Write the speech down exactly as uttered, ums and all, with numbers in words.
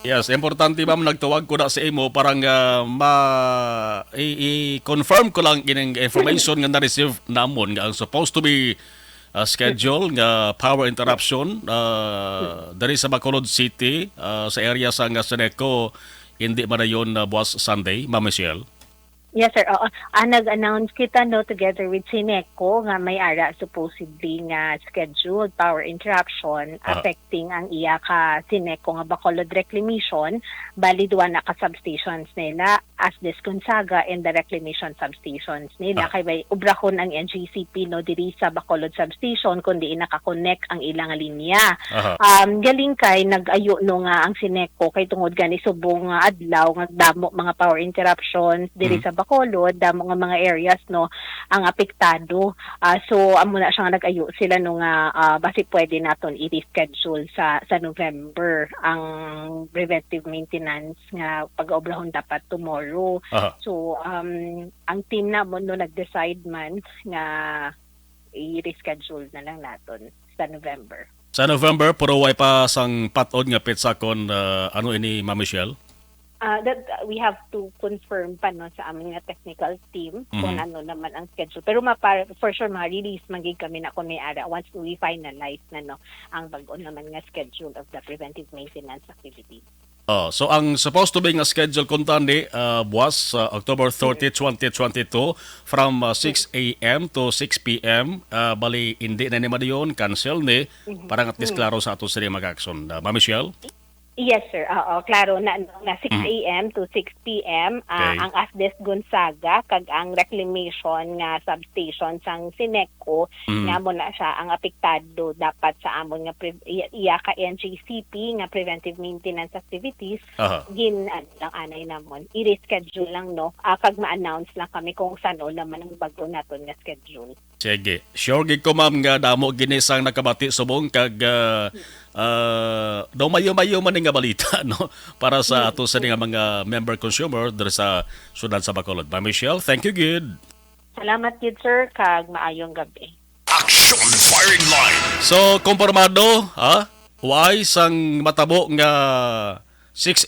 Yes, importante, ma'am, nagtawag ko na sa imo para nga ma i-, i-confirm ko lang ining information nga na-receive namon nga ang supposed to be, ah, schedule nga power interruption, ah, diri sa Bacolod City, ah, sa area sa nga Seneco, hindi man dayon, ah, buwas Sunday, Ma'am Michelle. Yes, sir. Oo. Ah, nag-announce kita, no, together with Seneco nga may ara supposedly nga scheduled power interruption Aha. affecting ang iya ka Seneco nga Bacolod Reclamation. Bali, duwa na ka substations nila, Asdes Gonzaga and the Reclamation substations nila. Ah. Kay may obrahon ang N G C P, no, diri sa Bacolod substation, kundi naka-connect ang ilang linya. Aha. Um, galing kay nag-ayo, no, nga ang Seneco kay tungod gani subong nga adlaw nga damo mga power interruptions diri Mhm. sa Bacolod, damo nga mga areas, no, ang apektado. Ah, so amo na siya nga nag-ayo sila, no, nga, ah, basi pwede naton i-reschedule sa, sa November ang preventive maintenance nga pag-obrahon dapat tomorrow. Aha. So, um, ang team namon, no, nag-decide man nga i-reschedule na lang naton sa November. Sa November, pero way pa sang patod nga petsa kon, ah, ano ini, Ma'am Michelle? Ah, that, uh, we have to confirm pa, no, sa aming nga technical team kung Mhm. ano naman ang schedule. Pero mapa-, for sure, ma-release man gid kami na kung may ara once we finalize na, no, ang bag-o naman nga schedule of the preventive maintenance activity. Oh, so ang supposed to be nga schedule kuntani, ah, buwas, ah, October thirty, twenty twenty-two, from, ah, six a m to six p m, ah, bali, hindi na ni madayon, cancel ni, Mhm. para nga at least Mhm. klaro sa ato sila mag-action. Ah, Ma'am Michelle? Yes, sir. Oo, klaro na, no, nga six Mhm. a m to six p m, ah, Okay. ang Asdes Gonzaga kag ang reclamation nga substation sang Seneco, Mhm. nga mo na siya ang apektado dapat sa amon nga pre-, iya, iya ka N G C P nga preventive maintenance activities. Aha. Gin, ano lang, anay namon, i-reschedule lang, no? Ah, kag ma-announce lang kami kung san-o naman ang bag-o naton nga schedule. Sige. Sure gid ko, ma'am, nga damo gini sang nakabati subong kag, ah, ah, daw mayo-mayo man ni nga balita, no? Para sa Mm. ato sa nga mga member consumer diri sa siyudad sa Bacolod. Ma'am Michelle, thank you gid. Salamat gid, sir, kag maayong gabi. Action Firing Line. So, kumpirmado, ha? Way sang matabo nga six